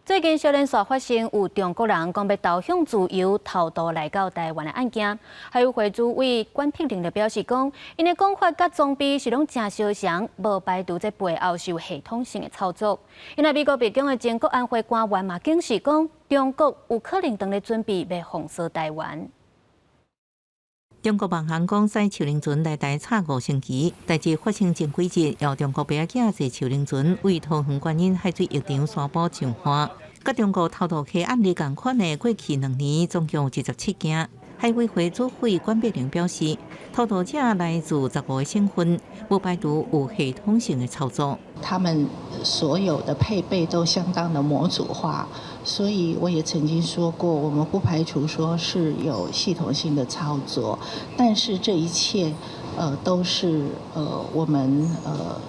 最近小連續發生有中國人講欲投向自由偷渡來到台灣的案件，海委會主委管碧玲就表示講，𪜶的講法佮裝備是攏誠相像，無排除這背後是有系統性的操作。另外，美國白宮的前國安會官員嘛警示講，中國有可能當咧準備欲封鎖台灣。中國網航講駛樹林船來台插5星旗，代誌發生前幾日，由中國爸仔囝坐樹輪船為桃園觀音海水浴場沙埔上岸，佮中國偷渡客案例仝款的過去2年總共有27件。海委會主委管碧玲表示，偷渡者來自15個省份，無排除有系統性的操作。他們所有的配備都相當的模組化，所以我也曾經說過，我們不排除說是有系統性的操作，但是這一切，都是我們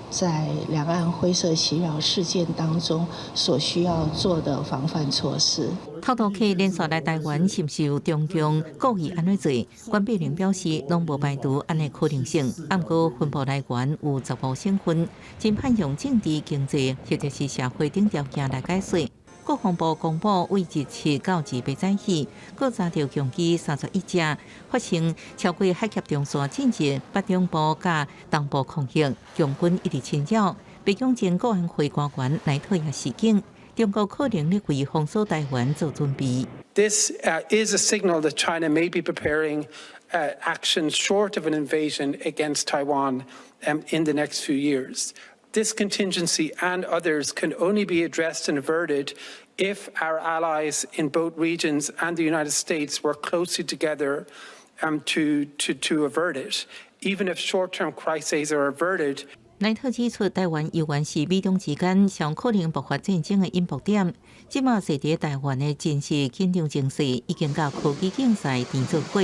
在兩岸灰色襲擾事件當中所需要做的防範措施。偷渡客連續來台灣，是毋是有中共故意按呢做？管碧玲表示，攏無排除按呢可能性。毋過分布來源有十五省份，真盼用政治、經濟或者是社會等條件來解說。國防部公布，為日7到28早起，閣查著共機31架，發生超過海峽中線進入北中部佮東部空域，共軍一直侵擾。白宮前國安會官員萊特也示警，中國可能咧為封鎖台灣做準備。 This is a signal that China may be preparing actions short of an invasion against Taiwan in the next few years. This contingency and others can only be addressed and averted if our allies in both regions and the United States work closely together to avert it. Even if short-term crises are averted, 萊特指出，台灣猶原是美中之間上可能爆發戰爭的引爆點。這馬踅佇台灣的軍事緊張情勢已經佮科技競賽連做伙，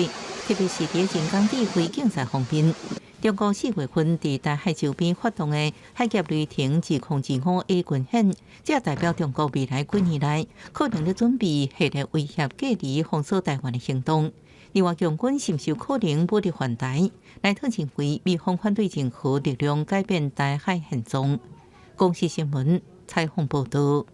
特別是佇人工智慧競賽方面。中國4月份佇台海周邊發動的海峽雷霆2025 A 軍演，這代表中國未來幾年內可能咧準備核的威脅隔離封鎖台灣的行動。另外，共軍是毋是有可能武力犯台？萊特認為，美方反對任何力量改變台海現狀。公視新聞採訪報導。